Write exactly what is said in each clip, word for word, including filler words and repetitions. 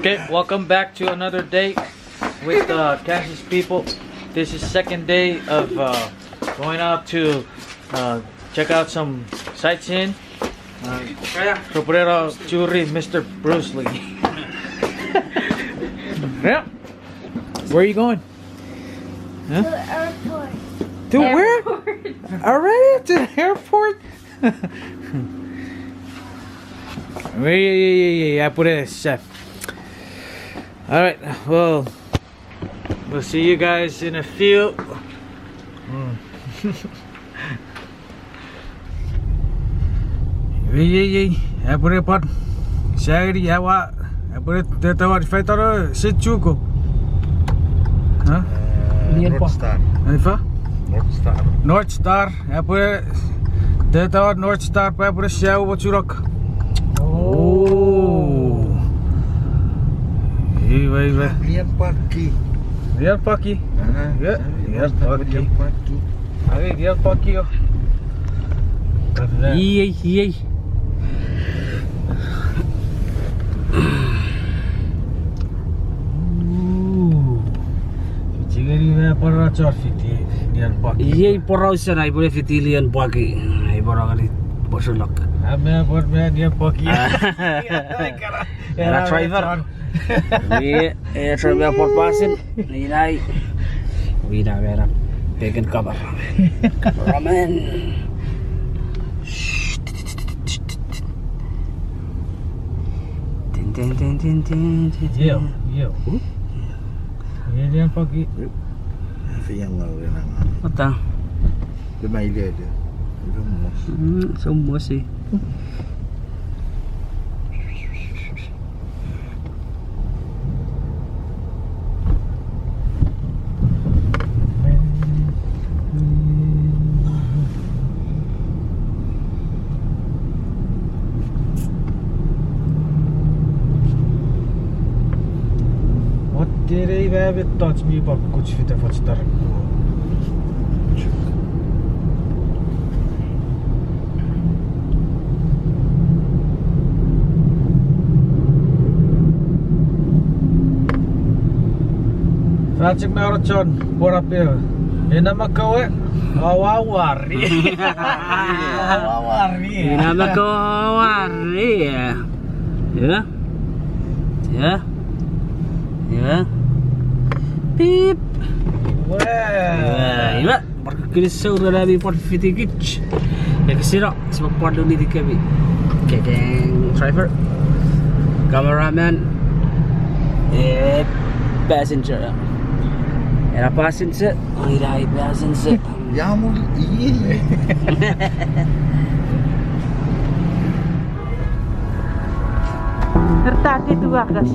Okay, welcome back to another day with, uh, Kansas people. This is second day of, uh, going out to, uh, check out some sightseeing. Uh, yeah. Soprano Churi, Mister Bruce Lee. Yeah. Where are you going? Huh? To the airport. To where? Airport. Already? To the airport? Ei, ei, ei, ei, ei, apure, chef. All right, well, we'll see you guys in a few. Mm. Ei, ei, ei, apure pwan. Sairi, awa, apure tetawar, faitaro, Setsuko. Huh? Eh, Indian North Park. Star. Ifa? North Star. North Star. Apwe, teta North Star pwe apwe sia ubo churok. Oh. Oh. Iwe, iwe. Lian paki. Lian paki. Aha. Ye, lian paki. Lian paki. Ake lian paki o. Iei, iei. Ooh. Chingeni me pwan ra chon fiti lian paki. Iei porausen ai pwe fiti lian paki. Ai pwan ngeni posolok. A me pwan me lian paki. Ah. Era driver. Chon. Iei, eh, driver pwan pasin. Ninai. Wina mera. Pekin kamera. Kameraman. Tin, tin, tin, tin, tin, tin, tin. Yo, yo. Hmm? Ye lian paki. Fiang ngau le nang. Ota. Le mai le le. Le mos. Hmm, so mosi. Oterei me mettoch mi pwan kuch fite foch tarak. Fachik me oro chon, pora peo. Ina makowe, awawari. Awawari. Ina makowe awawari. Yeah. Yeah. Yeah. Beep. Wow. Yeah, yeah. Pwan kinisou ren ami pwan fitikich. Ekisino, sipwe pwan niti kemi. Kekeng driver. Cameraman. Eh, passenger. Ena passenger. Ina ai passenger. Yamuli. Ertaki tuakas.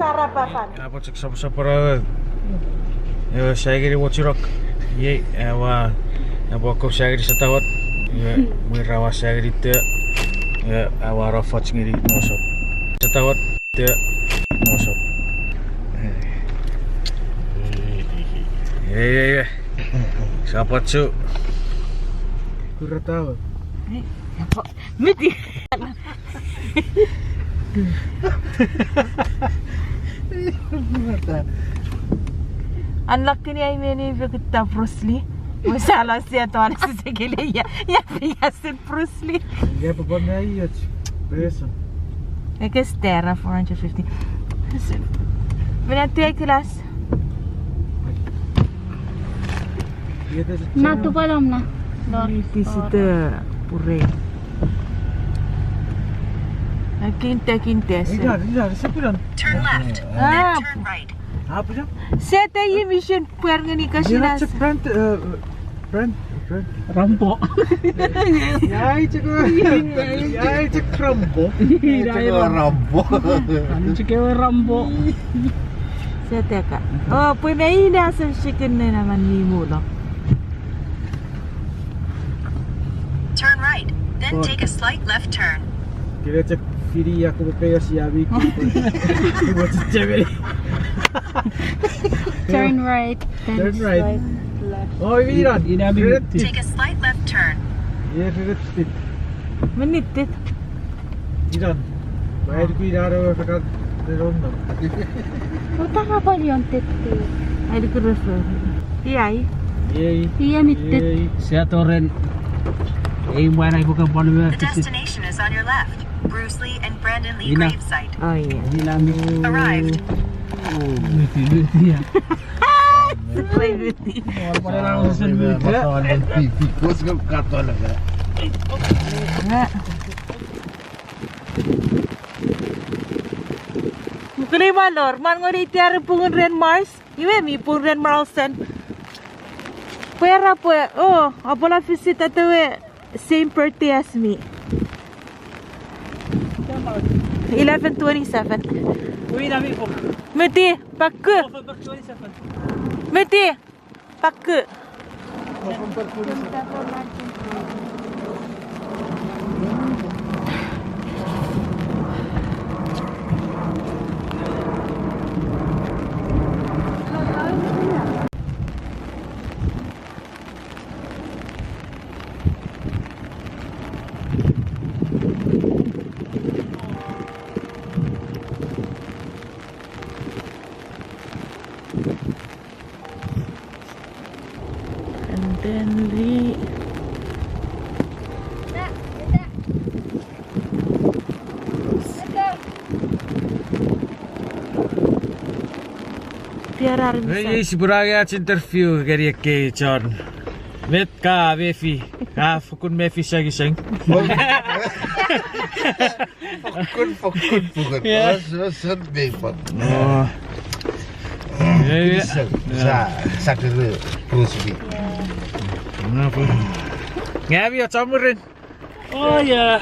Apo chok soposopono ewe, ewe sai ngeni wochunok. Iei, aua, apo akkom sai ngeni satawot. Iwe, mwirin aua sai ngeni te. Iwe, aua no foch ngeni mosop. Satawot, te, mosop. Iei, iei, iei. Sapachu. Kuratawa. Miti. Unluckily ai meni pekutta Bruce Lee. Mwe sala sia toan sesekele ia, ia, ia sen Bruce Lee. Ia papa na ia person. Ekes tera four hundred fifty. Mina tue kilas. Ia tese. Na tupalom na. Lor. Tisite purei. Akinte, akinte se. Ida, ida, se pidon. Turn left, then turn right. Ah, pidon? Se te i mission pwer ngeni kasinas. Brand, eh, brand, brand. Rambo. Ia, i chok, ia, i chok Rambo. Ia, i chok Rambo. Ani chok ewe Rambo. Se teka. Oh, pwe me ina se chicken nena man mi mulo. Turn right, then take a slight left turn. Kile chok fini ya kubo peyo sia mi kubo. Kubo chechemeni. Turn right, then slight left. Oh, ina mi. Take a slight left turn. Ia, riretit. Menitit. Iran. Ua eluku iran ewe fakan neronno. Uta ka palion tette. Ai luku refer. Iai. Iei. Iei mitit. Iei. Sia toren. Ei mwan ai buka pon me. The destination is on your left. Bruce Lee and Brandon Lee gravesite. Oh, yeah. Ina mi. Arrived. Miti, miti, ia. Play miti. Wal pare na usen miti. Mukuli malor, man ngoni tiare pungun ren Mars, iwe mi pungun ren Marlson. Pwe era pwe, oh, apola visit atewe same birthday as me. Eleven twenty-seven. Miti, pakku. Miti. Pakku. And then Lee. Tiarar misa. Ei, sipwe angei ach interview ngeni ekkei chon. Met ka mefi, ka fokkun mefi sengiseng. Fokkun, fokkun, fokkun. Yeah. Os, os, os, neighbor. Oh. Yeah, yeah. Sa, sa, sa kere Bruce Lee. Nge ami ocha murin. Oh, yeah.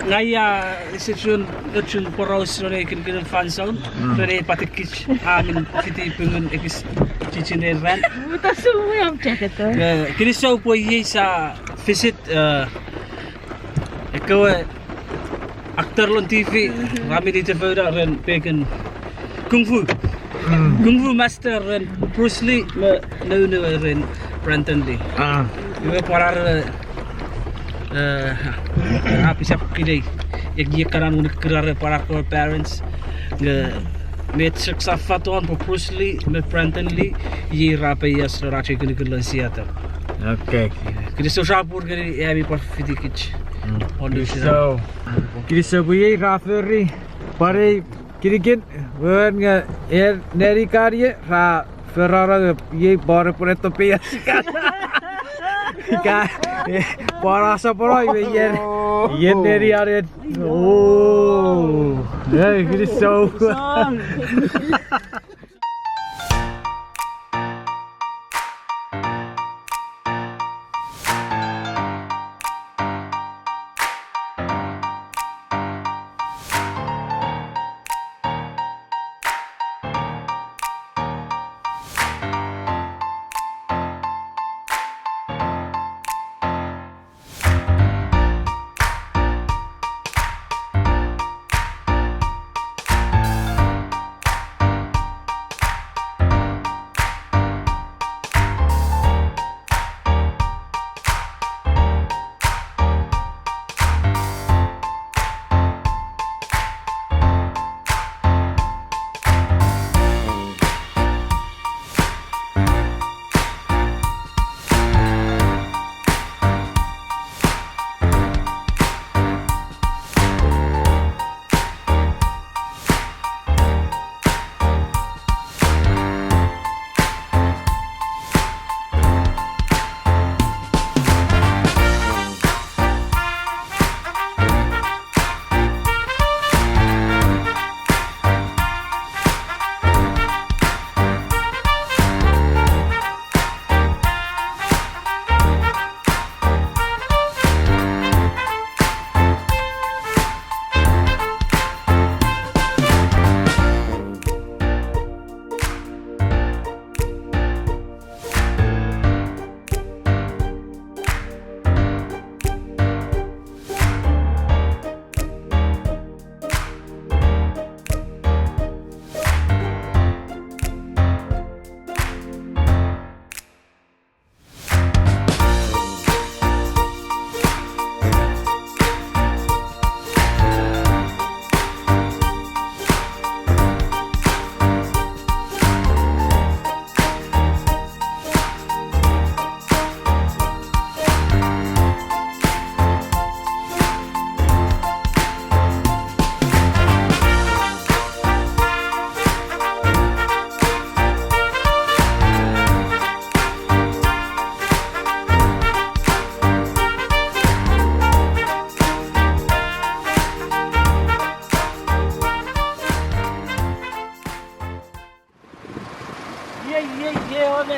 Ngai, ah, ese chun, ochun poraus non ei kinikinin fansoun. Mm. Ren ei patikich, a ngen fiti pungun ekis chichinen ran. Uta sumui am jacket, eh? Eh, kinisou pwe iei sa visit, eh, ekkewe actor lon T V, mhm, ra mi nitefouna ren pekin kung fu. Mm. Kung fu master ren Bruce Lee me nounou ren Brandon Lee. Ah. Iwe pwan ar, eh, a pisap kinei. Ekiek kana ngun kira re pwan ar kewe parents. Nge met chok sa faton pwe Bruce Lee me Brandon Lee, iei ra peias non ach ei kinikinin lon Seattle. Okay. Kinisou chapur ngeni ami pwan fitikich. Mm. Kinisou. Kinisou pwe iei ra fori. Pwan ei kinikin, wewen nge en neni kanie ra forano nge iei pwan epwe ne topia sikan. Ka, eh, pwan a sopweno iwe ien, ien neni anen. Oh. Ei, kinisou.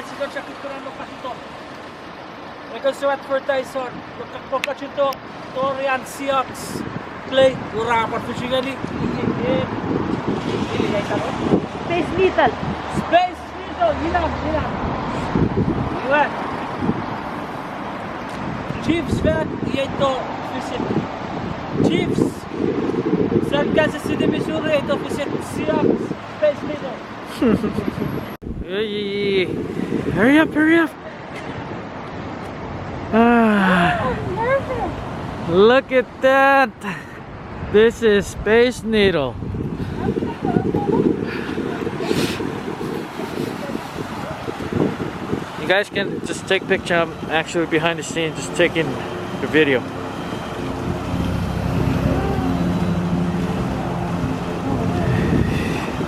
Sika chakikuna no kachito. Eka so advertise on, no ka-, ko kachito, tori an Seahawks play, ura pwan fishing ani. Space Needle. Space Needle, ina, ina. Iwe. Chiefs fan, ieito visit. Chiefs. San Kansas City, Missouri, ieito visit Seahawks. Space Needle. Hey, hurry up, hurry up. Ah, look at that. This is Space Needle. You guys can just take picture. I'm actually behind the scene, just taking the video.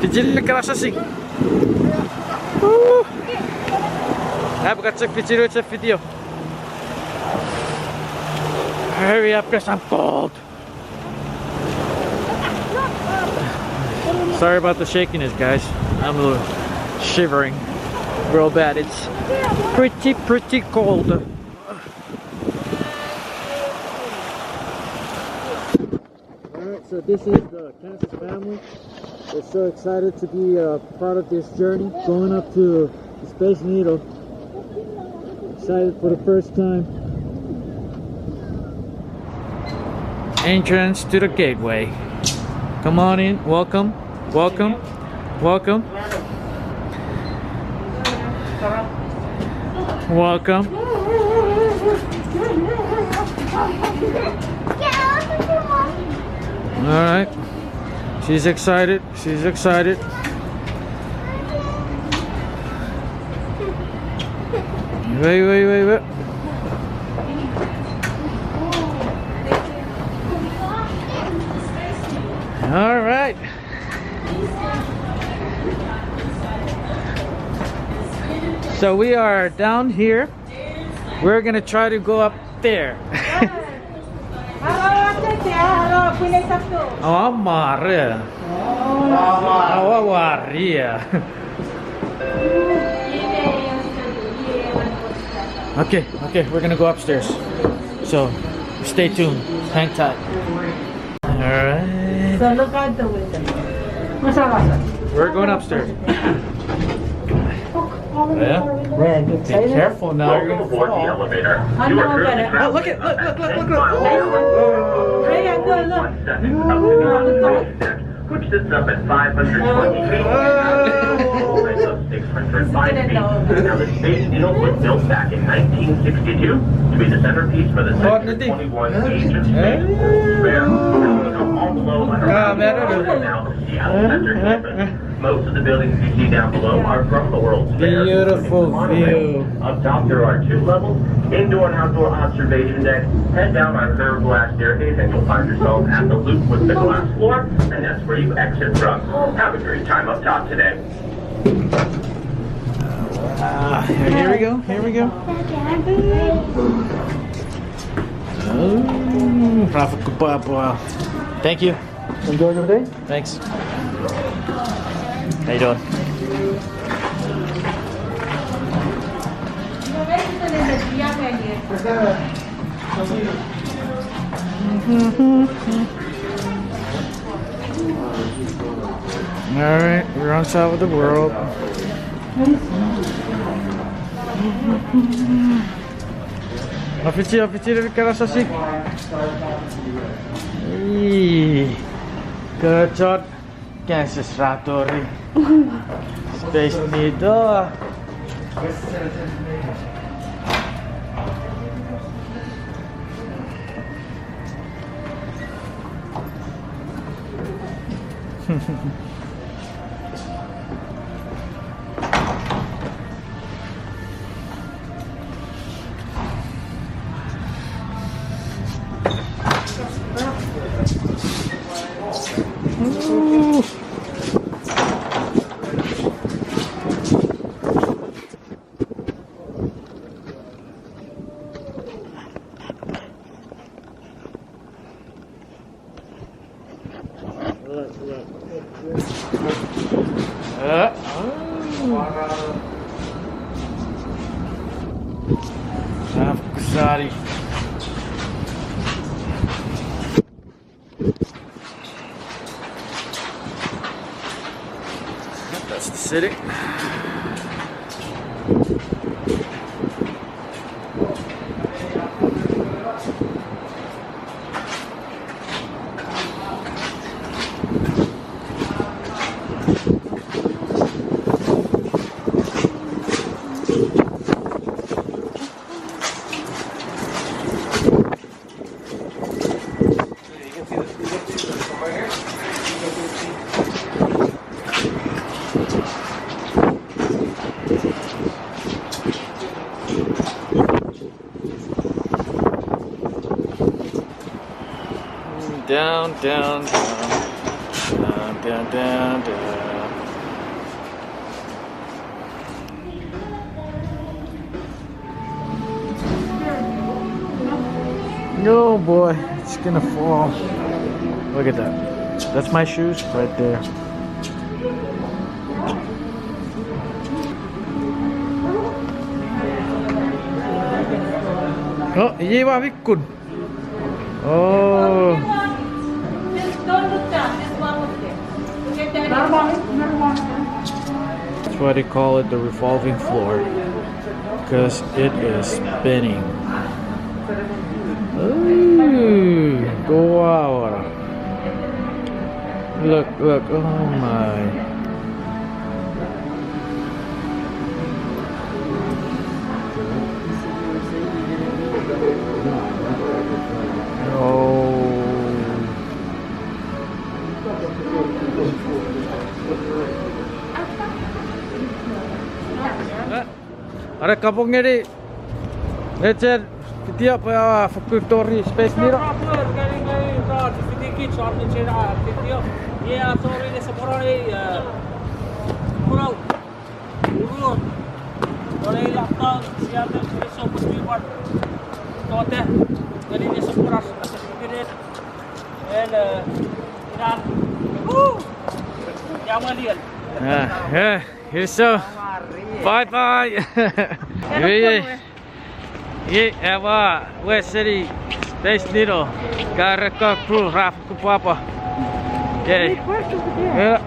Pichil kana sasing. Woo! Ap ka chok pichil chok video. Hurry up, 'cause I'm cold. Sorry about the shakiness, guys. I'm a little shivering real bad. It's pretty, pretty cold. All right, so this is the Kansas family. We're so excited to be a part of this journey, going up to the Space Needle. Excited for the first time. Entrance to the gateway. Come on in. Welcome. Welcome. Welcome. Welcome. All right. She's excited. She's excited. Wait, wait, wait, wait. All right. So we are down here. We're gonna try to go up there. Awa mare. Awa waria. Okay, okay, we're gonna go upstairs. So, stay tuned. Hang tight. All right. So look out the window. We're going upstairs. Yeah? Be careful now, you're gonna fall. Elevator. Oh, look at, look, look, look, look, look. Which sits up at five hundred twenty feet. Six hundred five feet. Now, the Space Needle was built back in nineteen sixty-two to be the centerpiece for the Sector twenty-one Aegis space fair. All below and around the world now. Seattle Center campus. Most of the buildings you see down below are from the World's Fair. Beautiful view. Up top, there are two levels, indoor and outdoor observation deck. Head down our curved glass staircase and you'll find yourself at the loop with the glass floor, and that's where you exit from. Have a great time up top today. Ah, here we go. Here we go. Oh, Rafa Kupapwa. Thank you. Enjoy your day. Thanks. How you doing? All right, we're on top of the world. Ofichi, ofichi, ofichi, ofichi. Good job. Kansas ra tori. Space Needle. Naughty. That's the city. Down, down, down. Down, down, down, down. No, boy, it's gonna fall. Look at that. That's my shoes right there. Oh, iei ua pikkun. Oh. That's why they call it the revolving floor, 'cause it is spinning. Ooh, wow. Look, look, oh my. Oh. Are kapong ngeni Richard, fiti pwe a fokkun tori Space Needle. Ah, eh, here so. Bye bye. Iei, iei, ewa, we seni Space Needle. Ka rekka pru raf kupwapwa. Okay. Yeah.